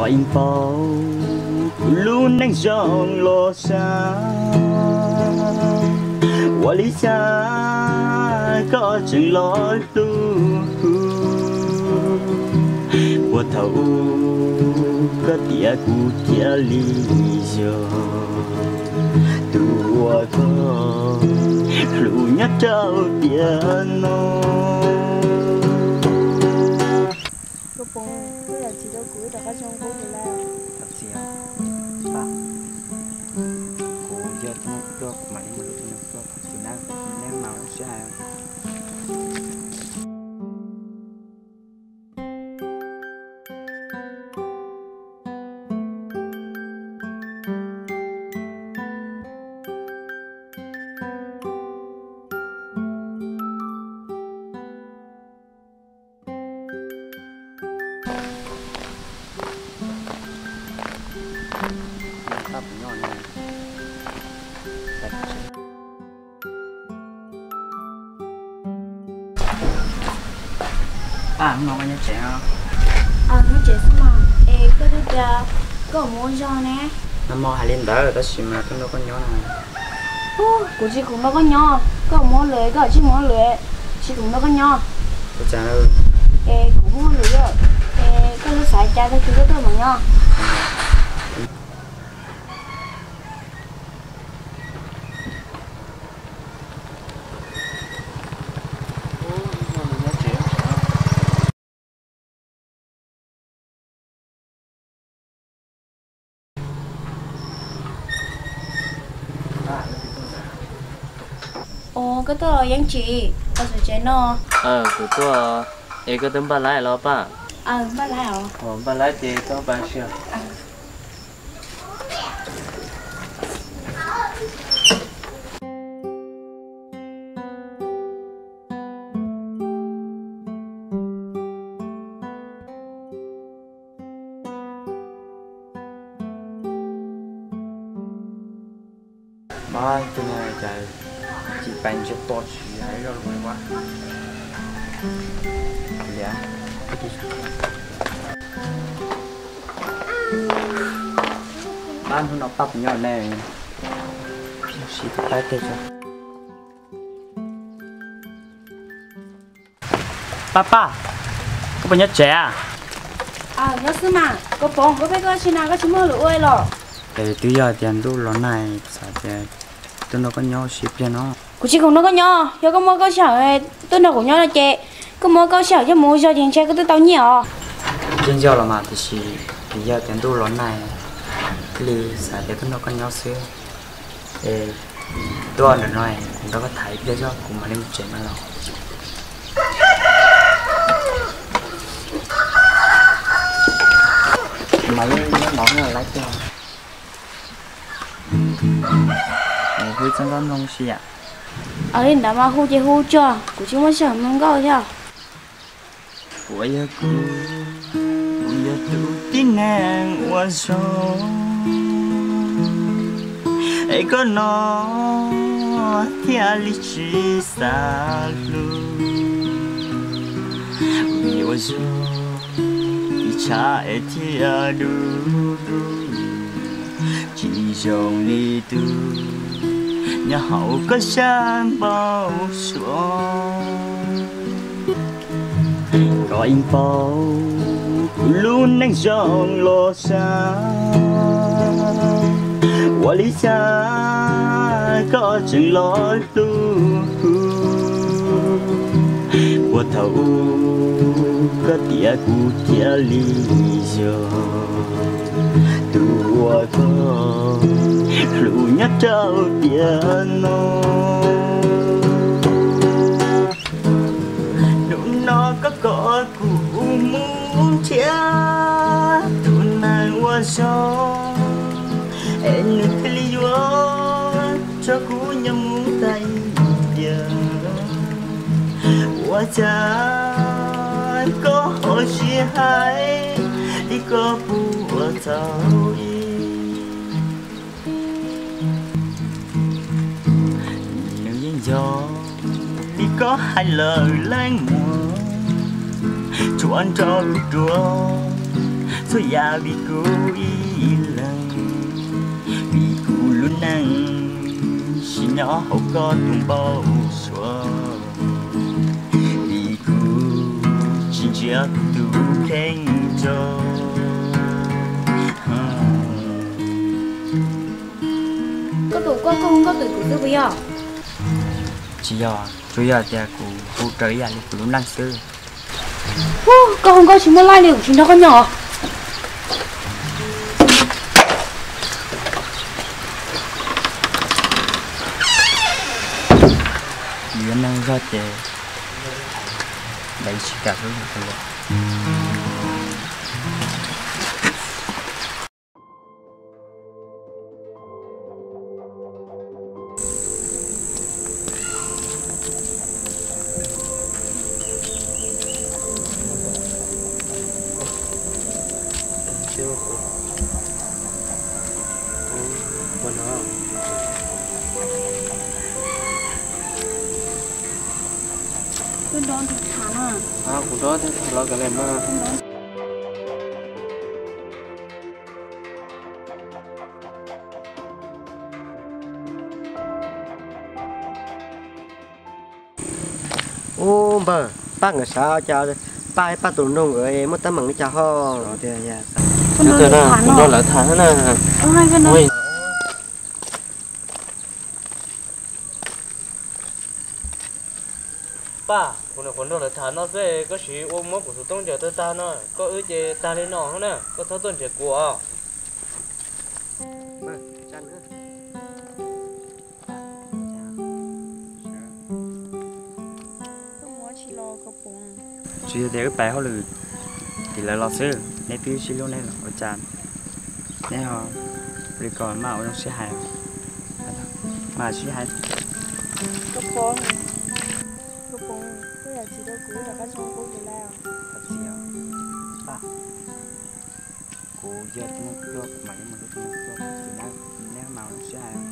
Koj yeej paub kuv lub neej zoo los sav, ua li cas koj tseem los hlub kuv. Puag thaum ub koj tias kuv cia li yog tus uas koj hlub nyob rau tiam no. Koj Poob, koj yog txiv rau kuv wb rov qab zoo nkauj rau lawm. Koj txiv, kuv yog tus neeg pluag, kuv mam li mus hlub tus neeg pluag, koj txiv na, neb mam sib hais. Paj, hnub no koj nyob tsev os? Nyob tsev xwb mas. Es koj twb tias koj mus ua zog ne. Nag hmo hais li ntawd tab sis mas tuaj nrog koj nyob no. Kuv tsis khoom nrog koj nyob, koj mus ua lwm koj tsis mus ua lwm, tsis khoom nrog koj nyob. Ua cas? Es kuv muaj lwm yom. Es koj lub xav cas tag kis koj tuaj mus nyob. Ua, koj tuaj los Yeeb Tsim, koj tsev no. Kuv tuaj, es koj twb npaj laib los Paj? Npaj laib os. Npaj laib ces tau pab si. Mas tus no cas tsis pais ntshe pom tsis hais zoj lus li. Pab, hnub no Paj puas nyob ne? Sib tus pab tej tso. Paj, Paj, koj puas nyob tsev a? Nyob xwb mas. Koj Poob, koj pheej tuaj tsi na, koj tsis muaj lus ua los? Es twb yog tias ntuj los nag, xav tias tuaj nrog koj nyob ua si pliag no. Kuv tsis khoom nrog koj nyob, yog koj muaj kauj sij hawm tuaj nrog kuv nyob no ces koj muab kauj sij hawm coj mus ua zog ces ntshe koj twb tau nyiaj os. Yeej yog los mas, tiam sis twb yog tias ntuj los nag, thiaj li xav tias tuaj nrog koj nyob xwb. Es tuaj ntawm no kuv nrog koj tham ib pliag zog kuv mam li mus tsev no los. Mas yeej nyob no lawm tiag. Hu txoj nkauj mloog si yam. Li ntawd mas hu ces hu tso, kuv tsis muaj sij hawm mloog nkauj thiab. Puas yog kuv, kuv yog tus tib neeg ua zoo, es koj no thiaj li tsis xav hlub. Vim ua zoo, vim tshav es thiaj dub dub, tsis zoo li tus nyob hauv koj sab npau suav. Koj yeej paub kuv lub neej zoo los sav, ua li cas koj tseem los hlub kuv. Puag thaum ub koj tias kuv cia li yog tus uas koj hlub nyob rau tiam no. Hnub no koj kom kuv mus nrhiav tus neeg ua zoo, es nws thiaj li yuav tso kuv nyob mus tag ib tiam. Ua cas koj ho tsis hais li koj puas txhaum li? Nws yeej yog li koj hais lawm leej muam, tsuas nrog kuv dua Txhua yam vim kuv ib leeg, vim kuv lub neej sim nyob hauv koj tus npau suav, vim kuv tsis ntsia kuv tus kheej rau. Koj tus koj, koj hu nkauj twm kuv xwb puas yog? Tsis yog, tsuas yog tias kuv hu raws ib yam li kuv lub neej xwb. Koj hu nkauj tsis muaj laij li, kuv tsis nrog koj nyob. Yuav neeg zog ces ntev tsis kam lub neej li. Kuv nrog tham los kav liam mas. Ub npawg, pab nkawd saib cas pab, pab tus nraug nkawd muaj teeb meem li cas ho. Kuv nrog lawv tham na. Pab, kuv nyuam qhuav nrog lawv tham no xwb, koj sim ua muab kuv xov tooj ncaws tawg tag no, koj wb ces tag li no xwb na, koj txhob tuaj nrhiav kuv os. Tsis yog tias wb pais hauj lwm tim lawv los xwb, neb twb sib hlub neb los ua cas neb ho li ko, mas ua zoo sib hais, mas sib hais. Kuv yog tus neeg pluag, kuv mas yuav mus hlub tus neeg pluag, tab sis neb mas ua zoo sib hais.